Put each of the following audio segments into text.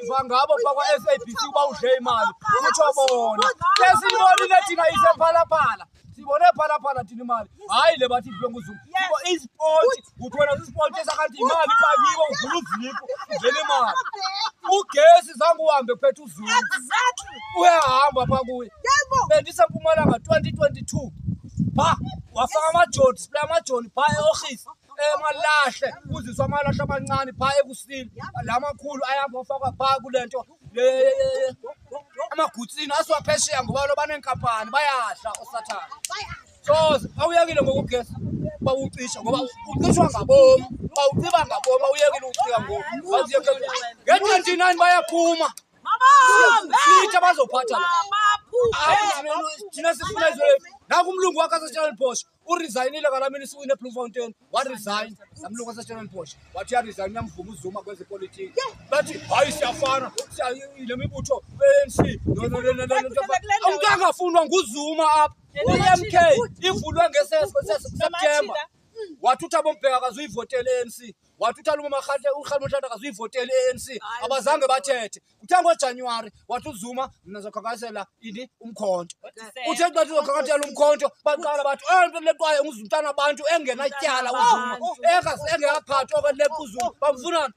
Iva ngabo bakwa-SABC uba udle imali, kutsho bona. Sesiyibonile thina isePhalaphala. Sibone Phalaphala thina imali. Hayi le bathi idliwe nguZuma. Isipontshi, uthi wena sisipontshi esakanti imali ipakiwe, uvula uziphu, uvele imali. Ugesi zange uhambe kuphethe uZuma. Uyahamba pha kuye. BendiseMpumalanga 2022. Pha wafaka amajoni, display amajoni pha e-office. Emalahle kuziswa amalahle amancane pha ekusini, la makhulu ayahamba ofakwa pha kule nto amagutsini asiwa phesheya ngoba lo banenkampani bayadla osathane. So awuyekile ngoku ugesi bawucisha ngoba ucishwa ngabomu, bawuciba ngabomu, awuyekile ucika ngoku. Nge-29 bayaphuma fleet abazophatha la. Thina sifuna izwe lethu. Naku umlungu wakhe aseStellenbosch uresignile ngalaa mini siwine eBloemfontein, waresign laa mlungu waseStellenbosch, wathi uyaresign, uyamvuma uZuma kwezepolitiki. Bathi hayi siyafana le mibutho ANC, umntu angafunwa nguZuma apha. I-MK ivulwe ngeSeptemba, wathi uThabo Mbeki akazuyivotela i-ANC, wathi uThabo Makgatle uRhulumente akazuyivotela i-ANC, abazange bathethe. Kuthe ngoJanuwari wathi uZuma mna ndizokhankasela ini, umkhonto. Uthe xa uzokhankasela umkhonto baqala bathi nto leqwayo ngumntana abantu engenatyala uZuma, engekaphathi okaleqa uZuma, bamfunani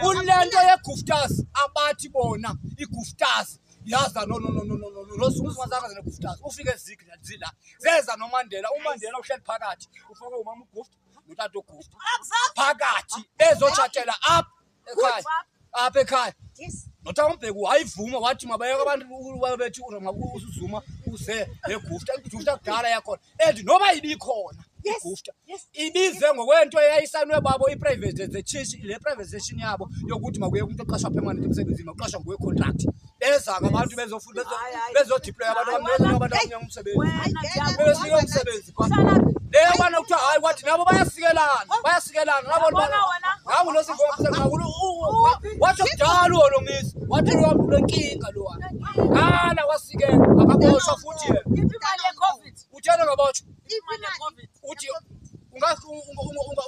kule nto yeGuptas abathi bona iGuptas yaza noZuma zange zeneGuptas ufike zila zeza noMandela, uMandela uhleli phakathi ufake umama uGupta notata uGupta phakathi bezotshatela apha ekhaya, apha ekhaya. NoThabo Mbeki wayivuma, wathi mabayeke abantu bethi uZuma uze neGupta, iGupta kudala yakhona and noba ibikhona iGupta ibize ngokwento eyayisayinwe babo i-privatization, le privatization yabo yokuthi makuye umuntu oqashwa permanent emsebenzini, maqashwa ngowe-contract. Beza ke abantu bezofuna bezodeploy abantu abamnyama, abantu abamnyama umsebenzi bebesika umsebenzi pha le yabana kuthiwa hayi, kwathi nabo bayasikelana, bayasikelana nabo. Nangu lo watsho kudala uHolomisa, wathi lo unenkinga lowana ngala wasikela, akaboshwa futhi yena. Uthena ngabotshwa uthi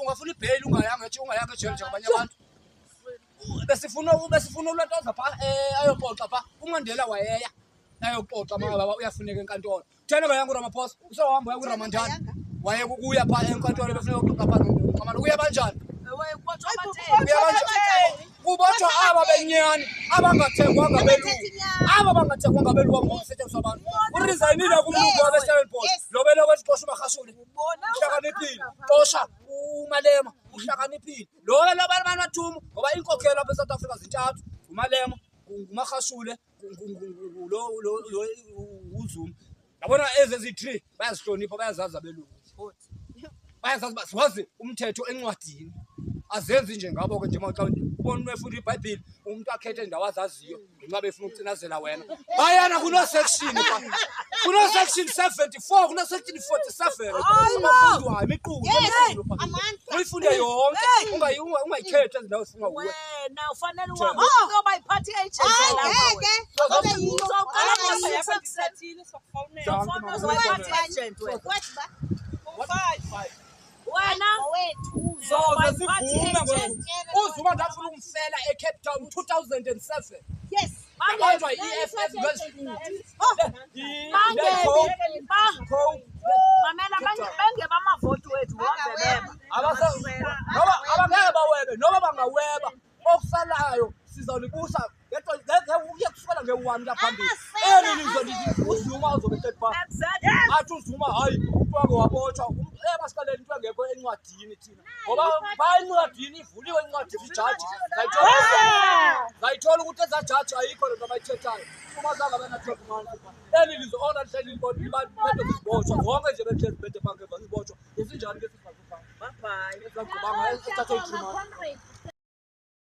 ungafuna ibheyili ungayanga ungayanga ejele njengabanye abantu. Besifuna ulatoza pha ayoxoxa pha, uMandela wayeya ayoxoxa mangaba uyafuneka enkantolo. Thena ngayanga uRamaphosa, usewahamba uya kuRamandana, waye kuya pha enkantolo, befuna uyoxoxa pha noNxamalo. Kuya banjani? Kuya banjani? Kubotshwa aba benyani abangathengwanga belungu, aba bangathengwanga belungu ngokusetshenziswa abantu. Uresignile kumlungu wabe-Stellenbosch lo beloko ethi xosha uMagashule, uhlakaniphile, xosha uMalema, uhlakaniphile lo labantu bathuma ngoba iinkokhelo apha eSouth Africa zintathu, nguMalema, nguMagashule, lo uZuma. Yabona ezi ezi-three bayazihlonipha, bayazazi abelungu, bayazazi uba siwazi umthetho encwadini, azenzi nje ngabo ke nje xa ubona umntu efunda iBhayibhile, umntu akhethe indawo azaziyo ngenxa befuna ukucinazela wena. Bayana kuno-section pha, kuno-section 74, kuno-section 47 abafundwayo, imiqulu emikhulu pha, uyifunde yonke, ungayikhethi ezi ndawo zifunwa wuwe. Wena ufanele uhambe uyoba yi-party agent lapha wena. Uzoqala ngo-6 ekuseni. Uzoba yi-party agent wena. Wena uzoba Soze yi-party sivume agent. ngoZuma. UZuma ndafuna ukumfela eCape Town 2007. Yabanjwa yi-EFF ngezihluthi. Bangebi mamela, bengeba amavoti wethu wavebeba. Noba abangeke bawebe, noba bangaweba, okusalayo sizawulibusa kuye kusukela nge-1 kuya phambili. Eli lizwe lithi uZuma uzobe ehleli phaa. Athi uZuma hayi, umntu wake wabotshwa, basikalele into engekho encwadini thina ngoba phaa encwadini ivuliwe incwadi zijaji zayithola ukuthi ezaa jaji ayikho le nto abayithethayo, uma zange bena-12 months phaa. Eli lizwe ona lihleli libethwe zizibotshwa zonke nje, behlezi bethe phaa ngeva zizibotshwa esinjani ke sizakuphaa ezagqibanga esithathe i-3 months.